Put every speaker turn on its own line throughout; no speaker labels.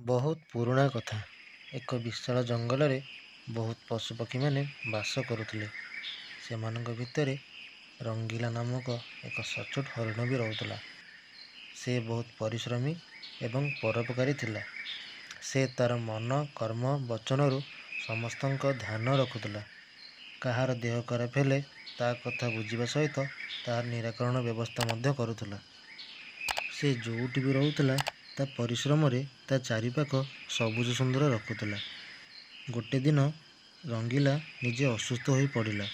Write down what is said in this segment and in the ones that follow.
ବହୁତ ପୁରୁଣା କଥା। ଏକ ବିଶାଳ ଜଙ୍ଗଲରେ ବହୁତ ପଶୁପକ୍ଷୀମାନେ ବାସ କରୁଥିଲେ। ସେମାନଙ୍କ ଭିତରେ ରଙ୍ଗିଲା ନାମକ ଏକ ସଚ୍ଚୋଟ ହରିଣ ବି ରହୁଥିଲା। ସେ ବହୁତ ପରିଶ୍ରମୀ ଏବଂ ପରୋପକାରୀ ଥିଲା। ସେ ତା'ର ମନ, କର୍ମ, ବଚନରୁ ସମସ୍ତଙ୍କ ଧ୍ୟାନ ରଖୁଥିଲା। କାହାର ଦେହ ଖରାପ ହେଲେ ତା' କଥା ବୁଝିବା ସହିତ ତାହାର ନିରାକରଣ ବ୍ୟବସ୍ଥା ମଧ୍ୟ କରୁଥିଲା। ସେ ଯୋଉଠି ବି ରହୁଥିଲା ତା' ପରିଶ୍ରମରେ ତା' ଚାରିପାଖ ସବୁଜ ସୁନ୍ଦର ରଖୁଥିଲା। ଗୋଟେ ଦିନ ରଙ୍ଗିଲା ନିଜେ ଅସୁସ୍ଥ ହୋଇ ପଡ଼ିଲା।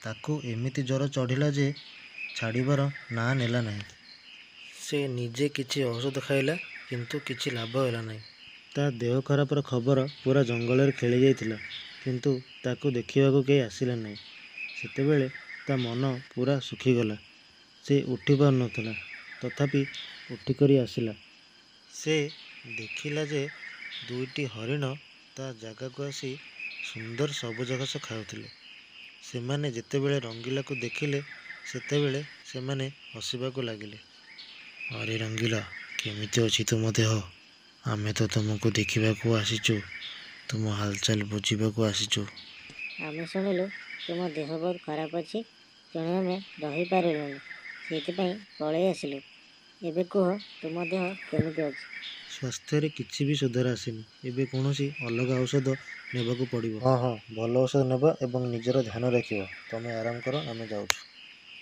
ତାକୁ ଏମିତି ଜ୍ୱର ଚଢ଼ିଲା ଯେ ଛାଡ଼ିବାର ନାଁ ନେଲା ନାହିଁ। ସେ ନିଜେ କିଛି ଔଷଧ ଖାଇଲା, କିନ୍ତୁ କିଛି ଲାଭ ହେଲା ନାହିଁ। ତା' ଦେହ ଖରାପର ଖବର ପୂରା ଜଙ୍ଗଲରେ ଖେଳିଯାଇଥିଲା, କିନ୍ତୁ ତାକୁ ଦେଖିବାକୁ କେହି ଆସିଲେ ନାହିଁ। ସେତେବେଳେ ତା' ମନ ପୂରା ଶୁଖିଗଲା। ସେ ଉଠି ପାରୁନଥିଲା। ତଥାପି ଉଠିକରି ଆସିଲା। ସେ ଦେଖିଲା ଯେ ଦୁଇଟି ହରିଣ ତା' ଜାଗାକୁ ଆସି ସୁନ୍ଦର ସବୁଜ ଘାସ ଖାଉଥିଲେ। ସେମାନେ ଯେତେବେଳେ ରଙ୍ଗିଲାକୁ ଦେଖିଲେ, ସେତେବେଳେ ସେମାନେ ହସିବାକୁ ଲାଗିଲେ। ଆରେ ରଙ୍ଗିଲା, କେମିତି ଅଛି ତୁମ ଦେହ? ଆମେ ତ ତୁମକୁ ଦେଖିବାକୁ ଆସିଛୁ। ତୁମ ହାଲଚାଲ ବୁଝିବାକୁ ଆସିଛୁ।
ଆମେ ଶୁଣିଲୁ ତୁମ ଦେହ ବହୁତ ଖରାପ ଅଛି, ତେଣୁ ଆମେ ରହିପାରିଲୁନି, ସେଇଥିପାଇଁ ପଳେଇ ଆସିଲୁ। ଏବେ କୁହ ତୁମ ଦେହ କେମିତି ଅଛି?
ସ୍ୱାସ୍ଥ୍ୟରେ କିଛି ବି ସୁଧାର ଆସିନି। ଏବେ କୌଣସି ଅଲଗା ଔଷଧ ନେବାକୁ ପଡ଼ିବ। ହଁ ହଁ, ଭଲ ଔଷଧ ନେବା ଏବଂ ନିଜର ଧ୍ୟାନ ରଖିବ। ତମେ ଆରାମ କର, ଆମେ ଯାଉଛୁ।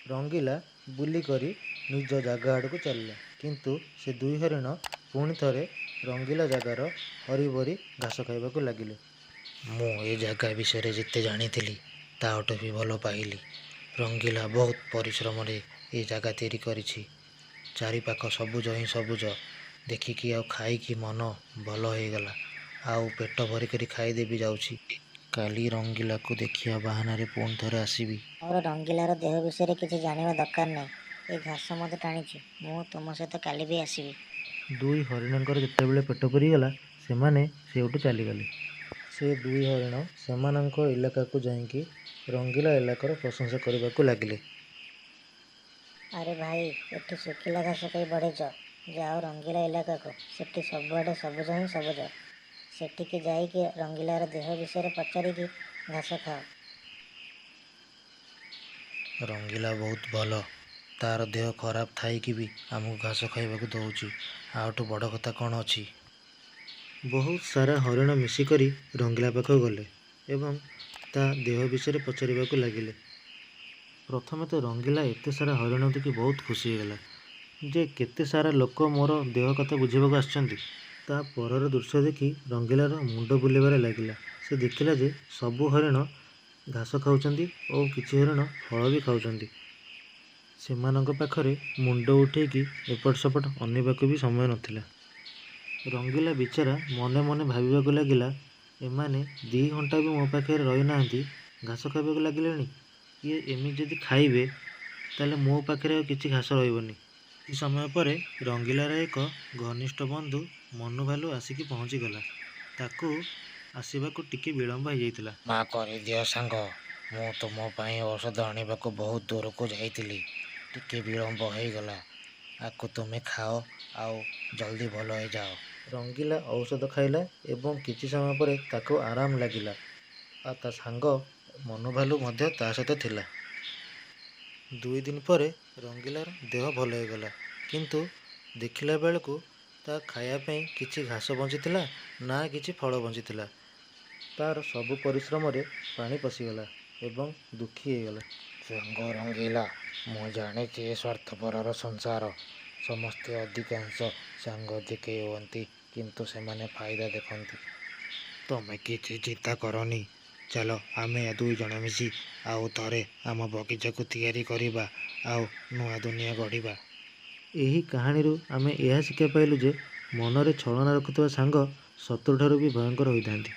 ରଙ୍ଗିଲା ବୁଲିକରି ନିଜ ଜାଗା ଆଡ଼କୁ ଚାଲିଲା, କିନ୍ତୁ ସେ ଦୁଇ ହରିଣ ପୁଣି ଥରେ ରଙ୍ଗିଲା ଜାଗାର ହରିବରି ଘାସ ଖାଇବାକୁ ଲାଗିଲେ। ମୁଁ ଏ ଜାଗା ବିଷୟରେ ଯେତେ ଜାଣିଥିଲି, ତା'ଠୁ ବି ଭଲ ପାଇଲି। ରଙ୍ଗିଲା ବହୁତ ପରିଶ୍ରମରେ ଏ ଜାଗା ତିଆରି କରିଛି। ଚାରିପାଖ ସବୁଜ ହିଁ ସବୁଜ। ଦେଖିକି ଆଉ ଖାଇକି ମନ ଭଲ ହେଇଗଲା। ଆଉ ପେଟ ଭରିକରି ଖାଇଦେବି ଯାଉଛି। କାଲି ରଙ୍ଗିଲାକୁ ଦେଖିବା ବାହାନାରେ ପୁଣି ଥରେ ଆସିବି।
ମୋର ରଙ୍ଗିଲାର ଦେହ ବିଷୟରେ କିଛି ଜାଣିବା ଦରକାର ନାହିଁ। ଏ ଘାସ ମୋତେ ଟାଣିଛି। ମୁଁ ତୁମ ସହିତ କାଲି ବି ଆସିବି।
ଦୁଇ ହରିଣଙ୍କର ଯେତେବେଳେ ପେଟ ପୂରିଗଲା, ସେମାନେ ସେଇଠୁ ଚାଲିଗଲେ। ସେ ଦୁଇ ହରିଣ ସେମାନଙ୍କ ଇଲାକାକୁ ଯାଇକି ରଙ୍ଗିଲା ଇଲାକାର ପ୍ରଶଂସା କରିବାକୁ ଲାଗିଲେ।
ଆରେ ଭାଇ, ଏଠି ଶୁଖିଲା ଘାସ ଖାଇ ବଢ଼ିଛ। ଯାଅ ରଙ୍ଗିଲା ଇଲାକାକୁ, ସେଠି ସବୁଆଡ଼େ ସବୁଜ ହିଁ ସବୁଜ। ସେଠିକି ଯାଇକି ରଙ୍ଗିଲାର ଦେହ ବିଷୟରେ ପଚାରିକି ଘାସ ଖାଅ।
ରଙ୍ଗିଲା ବହୁତ ଭଲ। ତା'ର ଦେହ ଖରାପ ଥାଇକି ବି ଆମକୁ ଘାସ ଖାଇବାକୁ ଦଉଛି। ୟାଠୁ ବଡ଼ କଥା କ'ଣ ଅଛି? ବହୁତ ସାରା ହରିଣ ମିଶିକରି ରଙ୍ଗିଲା ପାଖକୁ ଗଲେ ଏବଂ ତା' ଦେହ ବିଷୟରେ ପଚାରିବାକୁ ଲାଗିଲେ। ପ୍ରଥମେ ତ ରଙ୍ଗିଲା ଏତେ ସାରା ହରିଣ ଦେଖି ବହୁତ ଖୁସି ହେଇଗଲା ଯେ କେତେ ସାରା ଲୋକ ମୋର ଦେହ କଥା ବୁଝିବାକୁ ଆସିଛନ୍ତି। ତା' ପରର ଦୃଶ୍ୟ ଦେଖି ରଙ୍ଗିଲାର ମୁଣ୍ଡ ବୁଲେଇବାରେ ଲାଗିଲା। ସେ ଦେଖିଲା ଯେ ସବୁ ହରିଣ ଘାସ ଖାଉଛନ୍ତି ଓ କିଛି ହରିଣ ଫଳ ବି ଖାଉଛନ୍ତି। ସେମାନଙ୍କ ପାଖରେ ମୁଣ୍ଡ ଉଠେଇକି ଏପଟ ସେପଟ ଅନେଇବାକୁ ବି ସମୟ ନଥିଲା। ରଙ୍ଗିଲା ବିଚରା ମନେ ମନେ ଭାବିବାକୁ ଲାଗିଲା, ଏମାନେ 2 ଘଣ୍ଟା ବି ମୋ ପାଖରେ ରହିନାହାନ୍ତି, ଘାସ ଖାଇବାକୁ ଲାଗିଲେଣି। ଇଏ ଏମିତି ଯଦି ଖାଇବେ, ତାହେଲେ ମୋ ପାଖରେ ଆଉ କିଛି ଘାସ ରହିବନି। କିଛି ସମୟ ପରେ ରଙ୍ଗିଲାର ଏକ ଘନିଷ୍ଠ ବନ୍ଧୁ ମନୁ ଭାଲୁ ଆସିକି ପହଞ୍ଚିଗଲା। ତାକୁ ଆସିବାକୁ ଟିକେ ବିଳମ୍ବ ହେଇଯାଇଥିଲା।
କ୍ଷମା କରିଦିଅ ସାଙ୍ଗ, ମୁଁ ତୁମ ପାଇଁ ଔଷଧ ଆଣିବାକୁ ବହୁତ ଦୂରକୁ ଯାଇଥିଲି। ଟିକେ ବିଳମ୍ବ ହେଇଗଲା। ଆକୁ ତୁମେ ଖାଅ ଆଉ ଜଲ୍ଦି ଭଲ ହେଇଯାଅ।
ରଙ୍ଗିଲା ଔଷଧ ଖାଇଲା ଏବଂ କିଛି ସମୟ ପରେ ତାକୁ ଆରାମ ଲାଗିଲା। ଆଉ ତା' ସାଙ୍ଗ ମନୁ ଭାଲୁ ମଧ୍ୟ ତା' ସହିତ ଥିଲା। 2 ଦିନ ପରେ ରଙ୍ଗିଲାର ଦେହ ଭଲ ହେଇଗଲା, କିନ୍ତୁ ଦେଖିଲା ବେଳକୁ ତା' ଖାଇବା ପାଇଁ କିଛି ଘାସ ବଞ୍ଚିଥିଲା ନା କିଛି ଫଳ ବଞ୍ଚିଥିଲା। ତା'ର ସବୁ ପରିଶ୍ରମରେ ପାଣି ପଶିଗଲା ଏବଂ ଦୁଃଖୀ ହେଇଗଲା।
ସାଙ୍ଗ ରଙ୍ଗିଲା, ମୁଁ ଜାଣିଛି ଏ ସ୍ୱାର୍ଥପରର ସଂସାର। ସମସ୍ତେ ଅଧିକାଂଶ ସାଙ୍ଗ ଦେଖେଇ ହୁଅନ୍ତି, କିନ୍ତୁ ସେମାନେ ଫାଇଦା ଦେଖନ୍ତି। ତମେ କିଛି ଚିନ୍ତା କରନି। ଚାଲ ଆମେ ଦୁଇଜଣ ମିଶି ଆଉ ଥରେ ଆମ ବଗିଚାକୁ ତିଆରି କରିବା ଆଉ ନୂଆ ଦୁନିଆ ଗଢ଼ିବା।
ଏହି କାହାଣୀରୁ ଆମେ ଏହା ଶିକ୍ଷା ପାଇଲୁ ଯେ ମନରେ ଛଳନା ରଖୁଥିବା ସାଙ୍ଗ ଶତ୍ରୁଠାରୁ ବି ଭୟଙ୍କର ହୋଇଥାନ୍ତି।